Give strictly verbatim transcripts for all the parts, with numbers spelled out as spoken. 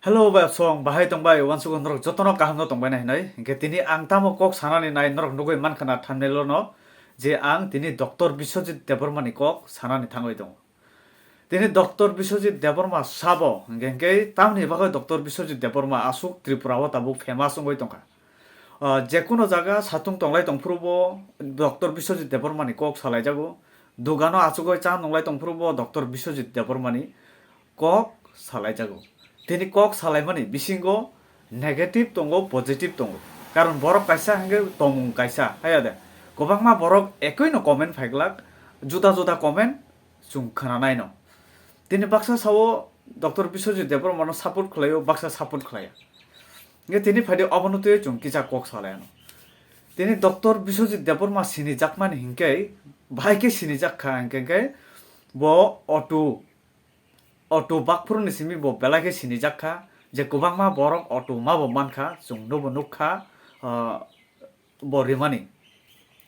Hello bai song, bahai tongbai, wansukgo norok jotono kaham no tongbai nai hinwi. Hinkhe tini ang tamo kok sanani nai norok nugui mankha na thumbnail o no, je ang tini Doctor Biswajit Debbarma ni kok sanani thangwi tongo. Tini Doctor Biswajit Debbarma sabo, hinkhe, hinkhe tamni bagwi Doctor Biswajit Debbarma aswk Tripura o tabuk famous wngwi tongkha. Ah, jekuno jaga satung tonglai tongphuru bo Doctor Biswajit Debbarma ni kok salaijago. Dugano achugwi cha nunglai tongphuru bo Doctor Biswajit Debbarma ni kok salaijago. Tini kok salaimani bisingo negative tongo, positive tongo. Karon borok kaisa hwnkhe tongmung kaisa, haya de. Kwbangma borok ekoi no comment phaiglak, juda juda comment chwng khwnanai no. Tini baksa sao Doctor Biswajit Debbarma no support khlaio, baksa support khlaiya. Hwnkhe tini phaidi obono twiwi chwng kisa kok salaiano. Tini Doctor Biswajit Debbarma sinijakmani hinkhe, bahai khe sinijak kha hinkhe khe bo auto, auto bakphuruni simi bo belai khe sinijak kha, je kwbangma borok auto ma bo mankha, chwng nobo nukha, ah, bo rimani.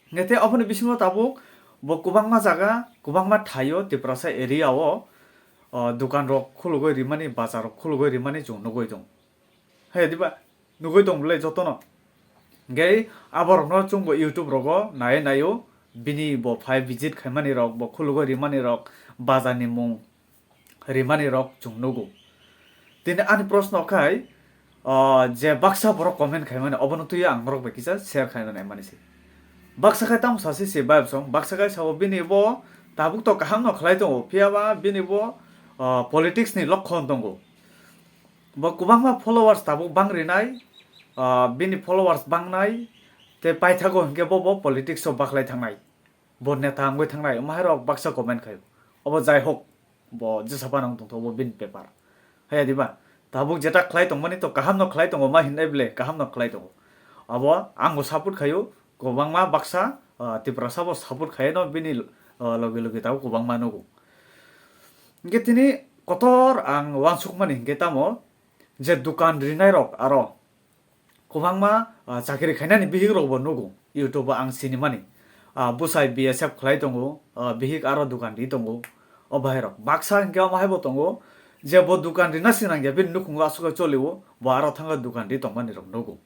Hwnkhe tei oboni bisingo tabuk bo kwbangma jaga, kwbangma thaio Tiprasa area o, o, dukan rok khulugwi rimani, bazar rok khulugwi rimani chwng nugwi tong. Hai diba? Nugwi tong bwle jotono. Hwnkhe aborokno chwngbo YouTube rogo naiwi naio, bini bo phai visit khaimani rok, bo khulugwi rimani rok, bazar ni mung, rimani rok chwng nugo. Tini ani proshno khai, ah, je baksa borok comment khaimani, obono twiwi ang norok bai kisa share khaina naimani se. Baksa khai tamo sasi se vibe song, baksa khai sao bini bo tabuk to kaham no khlai tongo, phiya ba bini bo, ah, politics ni lokhon tongo. Bo kwbangma followers tabuk bang rinai, ah, bini followers bangnai, tei paithago hinkhe bo, bo politics o bakhlai thangnai. Bo neta wngwi thangnai, omo hai rok baksa comment khai. Obo jai hok, bo jesa phano wng tongthogo, bo bini bepar. Haya diba? Tabuk jeta khlai tongmani to kaham no khlai tongo, ma hinai ble kaham no khlai tongo. Abo ang bo support khaio, kwbangma baksa, ah, Tiprasa bo support khaino bini, ah, loge loge tabuk kwbangma nugo. Hingke tini kotor ang wansukmani hingke tamo je dukan rinai rok aro kwbangma, ah, chakri khainani bihik rok bo nugo YouTube o ang sinimani. Ah, bwsai B S F khlai tongo, ah, bihik aro dukan ri tongo. O bahai rok baksa hingke omo hai bo tongo je bo dukan rina sinang ya bini nukhungo aswk choli o bo aro thango dukan ri tongmani rok nugo.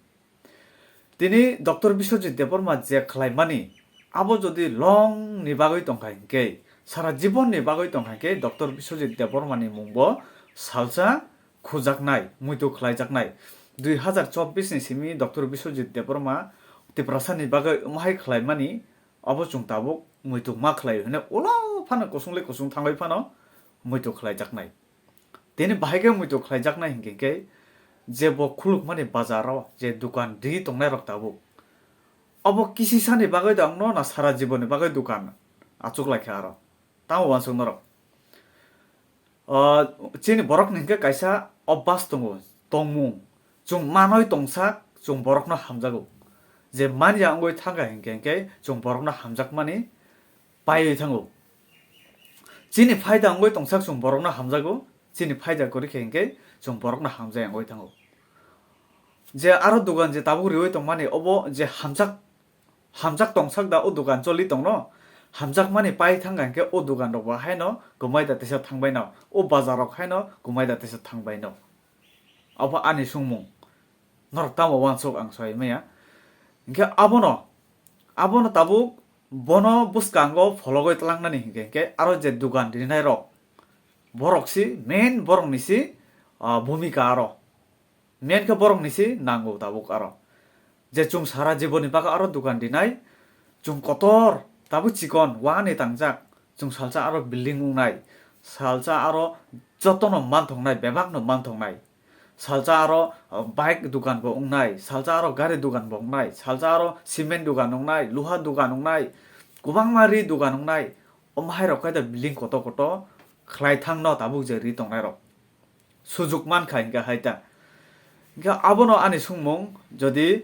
Tini Doctor Biswajit Debbarma je khlaimani, abo jodi long ni bagwi tongkha hinkhe, sara jibon ni bagwi tongkha hinkhe, Doctor Biswajit Debbarma ni mung bo salsa khujaknai, muitu khlaijaknai. Dui hazar chobbish ni simi Doctor Biswajit Debbarma Tiprasa ni bagwi omo hai khlaimani, abo chwng tabuk muitu ma khlai hwnwi ulo phano kusung le kusung thangwi phano muitu khlaijaknai. Tini bahai khe muitu khlaijaknai hinkhe khe je bo khulukmani bazar o je dukan ri tongnai rok tabuk. Obo kisisani bagwi dangno na sara jiboni bagwi dukan achuk lai kha aro. Tamo uansuk norok. O, chini borok ni hinkhe kaisa obas tongo, tongmung. Chwng manwi tongsak, chwng borokno hamjago. Je manya wngwi thangkha hinkhe hinkhe chwng borokno hamjakmani paiwi thango. Chini phaida wngwi tongsak chwng borokno hamjago, chini phaida kwrwi khe hinkhe chwng borokno hamjaya wngwi thango. Je aro dugan je tabuk riwi tongmani obo je hamjak, hamjak tongsak da o dugan choli tongno, hamjakmani pai thangkha hinkhe o dugan rok bo haino kwmai da teisa thangbaino, o bazar rok haino kwmai da teisa thangbaino. Abo ani sungmung. Norok tamo uansuk ang soi maya. Hinkhe abono, abono tabuk bono bwskango phologwi tlangnani hinkhe, hinkhe aro je dugan rinai rok, borok si main borok ni si, ah, bhumika aro. Main khe borok ni si nango tabuk aro. Je chwng sara jiboni bagwi aro dugan rinai, chwng kotor, tabuk chikon, wani tangjak, chwng salsa aro building wngnai, salsa aro jotono manthoknai, bebakno manthoknai. Salsa aro, uh, bike dukan bo wngnai, salsa aro gari dukan bo wngnai, salsa aro cement dukan wngnai, luha dukan wngnai, kwbangma ri dukan wngnai. Omo hai rok khe da building kotor kotor khlai thangno tabuk je ri tongnai rok. Sujuk mankha hinkhe hai ta. Hinkhe abono ani sungmung, jodi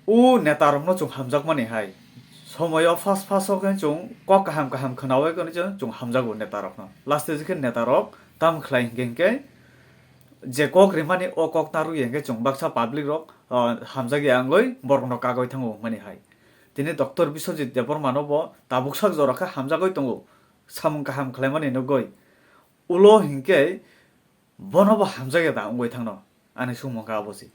o neta rokno chwng hamjakmani hai, somoyo first first o khe chwng kok kaham kaham khwnawi khe chwng hamjago neta rokno. Last o je khe neta rok tam khlai hinkhe hinkhe je kok rimani o kok narwkya hinkhe chwng baksa public rok, ah, hamjakya wngwi borokno kagwi thango hwnmani hai. Tini Doctor Biswajit Debbarma no bo tabuk sak jora khe hamjagwi tongo, samung kaham khlaimani nugwi. Ulo hinkhe Bono bo hamjakya da wngwi thangno, ani sumung kha abo se.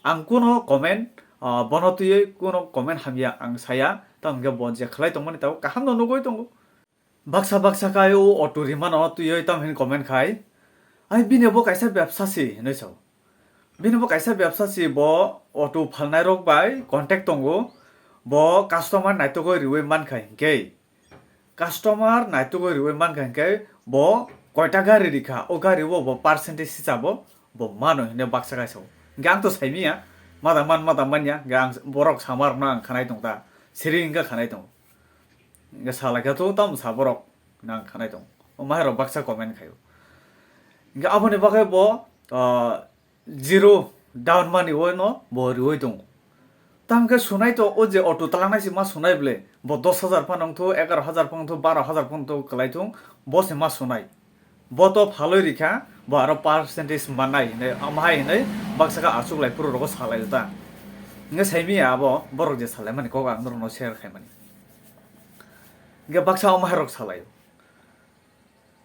Ang kuno comment, ah, bono twiwi kuno comment hamya ang saya, tamo hwnkhe bo je khlai tongmani tabuk kaham no nugwi tongo. Baksa baksa khe o auto rimano twiwi tamo hwn comment khai, "Ai bini bo kaisa bebsa se," hinwi sao. Bini bo kaisa bebsa se, bo auto phalnai rok bai contact tongo, bo customer naitugwi riwi mankha hinkhe. Customer naitugwi riwi mankha hinkhe bo koita gari rikha, o gari o bo percentage hisabo bo mano hinwi baksa kaisa o. Hinkhe ang to saimanya, mada man, mada manya, hinkhe ang borok samarokno ang khanai tong ta, siring wngkha khanai tong. Hinkhe salaikha to tamo sa borok nang khanai tong. O maharok baksa comment khaio. Hinkhe aboni bagwi bo, ah, zero down money o no bo riwi tongo. Tamo khe sunai to o je auto talangnai se ma sunai ble, bo dos hajar phano wngthu, egaroh hajar phano wngthu, baroh hajar phano wngthu kwlai thung, bo se ma sunai. Bo to phalwi rikha, bo aro percentage mannai hinwi, amhai hinwi baksa khe achuk lai phuru rogo salai ta. Hinkhe saimanya abo borok je salaimani kok ang norokno share khaimani. Hinkhe baksa omo hai rok salaio.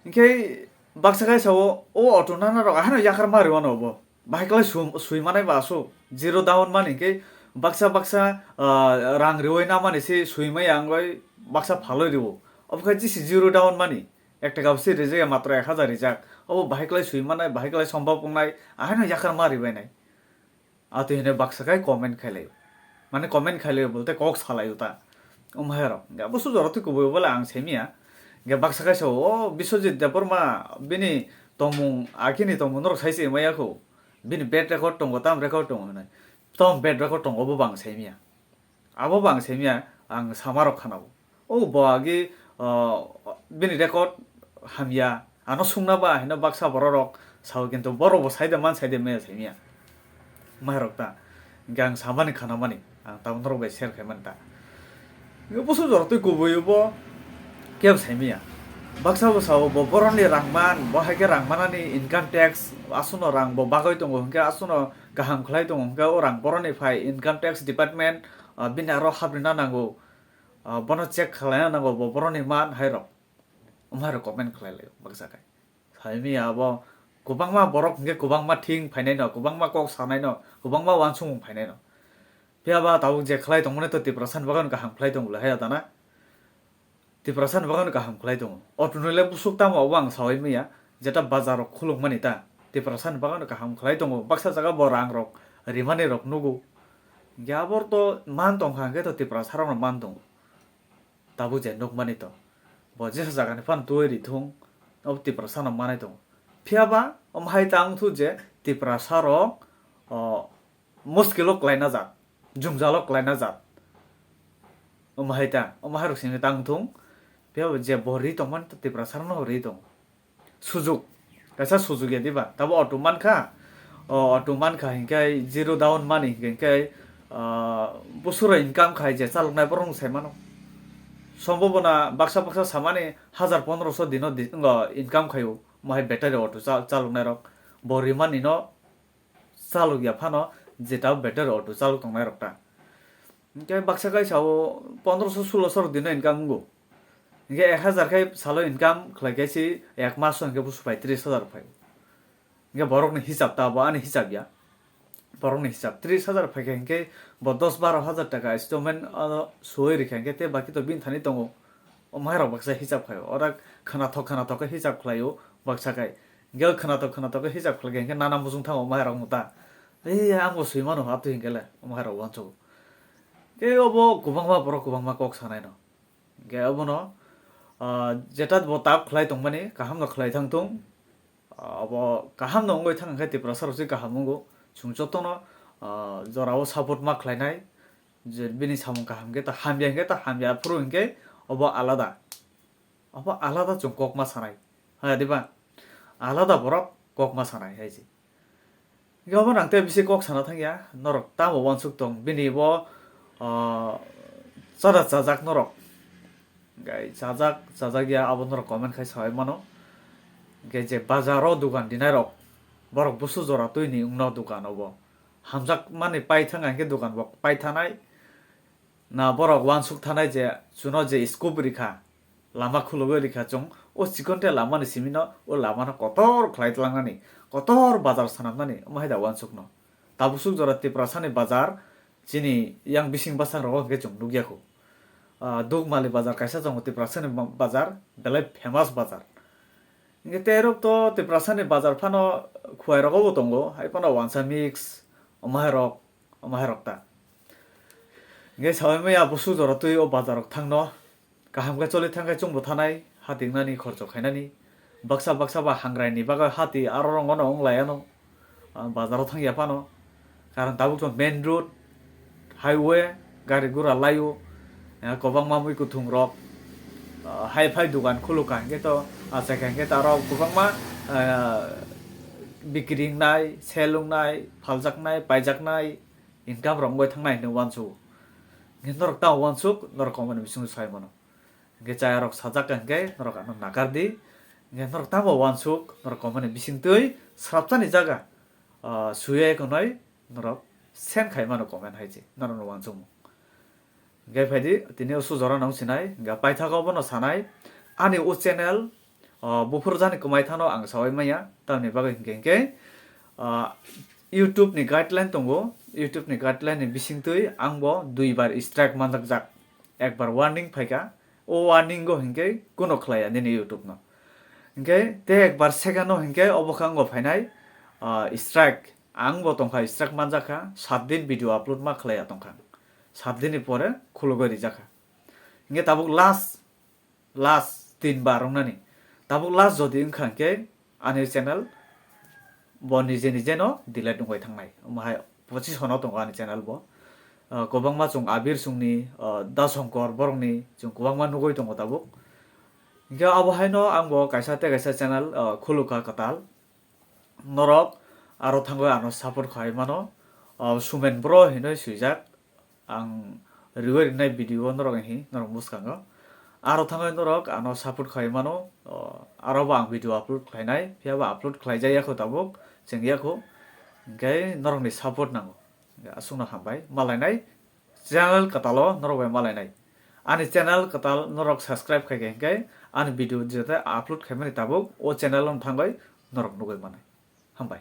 Hinkhe baksa khe sao, o auto nana rok ahano yakar ma rwano bo. Bahai kwlai sum-, sui manai ba aswk. Zero down money hinkhe baksa baksa, ah, rang riwi namani se sui maya wngwi baksa phalwi rwo. Obo khe jisi zero down money. Ek taka se rijak ya matro ek hajar rijak. Obo bahai kwlai sui manai, bahai kwlai sombab wngnai. Ahano yakar ma ribainai. Atwi hwnwi baksa khai comment khailai. Mane comment khailai bolte kok salai uta. Umhai rok. Ga busu jora twi kubui bole ang saimanya. Ga baksa khai sao, "O Biswajit Debbarma bini tongmung, akini tongmung norok sai se maya kho. Bini bad record tongo, tam record tongo," hwnwi. Tam bad record tongo bo bang saimanya. Abo bang saimanya, ang sama rok khanao. O bo agi, ah, bini record hamya, ano sungna ba hino baksa borok rok sao, kintu borok bo saide man saide maya saimanya. Maharok ta, hinkhe ang samani khanamani, ang tabuk norok bai share khaimani ta. Hinkhe busu jora twi kubui bo kebo saimanya. Baksa bo sao bo boroni rang man, bo hai khe rang manani income tax, asuno rang bo bagwi tongo, hinkhe asuno kaham khlai tongo, hinkhe o rang boroni phai income tax department, ah, bini aro hapni na nango. Ah, bono check khlaina nango bo boroni man hai rok. Umhai rok comment khlai lai baksa khai. Saimanya abo kwbangma borok hinkhe kwbangma thing phainai no, kwbangma kok sanai no, kwbangma uansukmung phainai no. Phiya ba tabuk je khlai tongmani to Tiprasa ni bagwi kaham khlai tong bwle hai dana. Tiprasa ni bagwi kaham khlai tongo. Auto ni le busuk tamo abo ang sawi manya. Jeta bazar rok khuluk mani ta. Tiprasa ni bagwi kaham khlai tongo. Baksa jaga bo rang rok rimani rok nugo. Hinkhe abor to man tong kha hinkhe to Tiprasa rok no man tongo. Tabuk je nukmani to, bo jesa jagani phano twiwi ri thung, abo Tiprasano manai tongo. Phiya ba omo hai ta wng thu je Tiprasarok, o, muskilo kwlaina jak, jwngjalo kwlaina jak. Omo hai ta, omo hai rok simi ta wng thung. Phiya ba je bo ri tongmani to Tiprasarokno ri tongo. Sujuk, kaisa sujuk ya diba? Tabo auto mankha, o auto mankha hinkhe zero down money hinkhe, ah, busuro income khai je chaloknai borok sai mano. Sombobona baksa baksa samani hajar pondroso dino di-, ngo income khaio, mohai battery auto cha-, chaloknai rok. Bo rimani no chalok ya phano, jeta battery auto chalok tongnai rok ta. Hinkhe baksa kaisa o pondroso sulosho rok dino income wngo. Hinkhe ek hajar khe salo income khlai khe se ek maso hinkhe busu phai tris hajar phai. Hinkhe borokni hisab ta bo ani hisab ya. Borokni hisab tris hajar phai khe hinkhe bo dos baro hajar taka installment o suwi rikha hinkhe tei baki to bini thani tongo. O mairok baksa hisab khlaio. Ora khwnathok khwnathok khe hisab khlaio baksa kai. Hinkhe khwnathok khwnathok khe hisab khlai khe hinkhe nana muchung thango o mairok muta. Ei ang bo swi mano haptwi hinkhe le o mairok uansukgo. Tei obo kwbangma borok kwbangma kok sanai no. Hinkhe obono, ah, jeta bo tak khlai tongmani kaham no khlai thang thung. Ah, obo kaham no wngwi thang khe Tiprasa rok se kaham wngo. Chwng jotono, ah, jorao support ma khlainai. Je bini samung kaham khe ta hamya hinkhe ta hamya, aphuru hinkhe obo alada. Obo alada chwng kok ma sanai. Haya diba? Alada borok kok ma sanai hai se. Hinkhe obo nang tei bisi kok sana thangya. Norok tamo uansuk tong? Bini bo, ah, chada chajak norok. Hinkhe chajak, chajak ya abo norok comment khai sawi mano. Hinkhe je bazaro dukan dinai rok, borok busu jora twi ni wngno dukan obo. Hamjak mani pai thang hinkhe dukan bo pai thanai. Na borok uansuk thanai je chuno je scope rikha. lama khulugwi rikha chwng, o chikon te lamani simino o lamano kotor khlai tlangnani, kotor bazar swnamnani, omo hai da uansukno. Tabuk suk jora Tiprasani bazar, chini yang bising bwsang rogo hwnkhe chwng nukya khu. Ah, Dukmali bazar kaisa tongo, Tiprasani ma-, bazar, belai famous bazar. Hwnkhe terok to Tiprasani bazar phano khuwai rogo bo tongo, hai phano wansa mix, omo hai rok, omo hai rok ta. Hwnkhe sawi maya busu jora twi o bazar rok thangno. Kaham khe choli thangkhe chwngbo thanai, hati wngnani khorcho khainani. Baksa baksa ba hangrai ni bagwi hati aro rwngo no wng lai ano. Ah, bazar o thang ya phano. Karon tabuk to main road, highway, gari gura laio. Ah, kwbangma mui kuthung rok, ah, hai phai dugan khuluk ka hwnkhe to, ah, achai kha hwnkhe to aro kwbangma, ah, bikiri wngnai, sel wngnai, phaljaknai, paijaknai, income rok wngwi thangnai hinwi uansuk. Hwnkhe norok tamo uansuk, norok comment ni bisingo sai mano. Hwnkhe chayarok sajak kha hwnkhe norok ano nakar di. Hwnkhe norok tamo uansuk, norok comment ni bisingtwi swrapsani jaga, ah, suya ekonoi norok send khai mano comment hai se, norokno uansukmung. Hwnkhe phaidi, tini o sujora nang sinai, hwnkhe paithak obono sanai, ani o channel, ah, buphuru jani kwmai thano ang sawi maya, tamni bagwi hwnkhe hwnkhe, ah, YouTube ni guideline tongo, YouTube ni guideline ni bisingtwi ang bo duibar strike manjakjak, ekbar warning phaikha, o warning o hwnkhe kuno khlaiya nini YouTube no. Hwnkhe te ekbar second o hwnkhe obo khe ang bo phainai, ah, strike. Ang bo tongkha strike manjakha, saat din video upload ma khlaiya tongkha. Saat din ni pore khulugwi rijakha. Hwnkhe tabuk last, last tin bar wngnani. Tabuk last jodi wngkha hwnkhe ani channel bo nije nije no delete wngwi thangnai. Omo hai position o tongo ani channel bo. Ah, kwbangma chwng Abir chwngni, ah, Da Shankar borokni chwng kwbangma nugwi tongo tabuk. Hwnkhe abo haino ang bo kaisa tei kaisa channel, ah, khulukha kwtal. Norok aro thangwi ano support khai mano. Ah, Sumen Bro hinwi swijak. Ang riwi rinai video norok hi norok bwskango. Aro thangwi norok ano support khai mano. Ah, aro bo ang video upload khlainai. Phiya bo upload khlaijak ya kho tabuk. Chwng ya kho. Hwnkhe norokni support nango. Aswkno hambai. Malainai. Channel kwtalo norok bai malainai. Ani channel kwtal norok subscribe khai khe hwnkhe ani video jete upload khaimani tabuk o channel o thangwi norok nugwi manai. Hambai.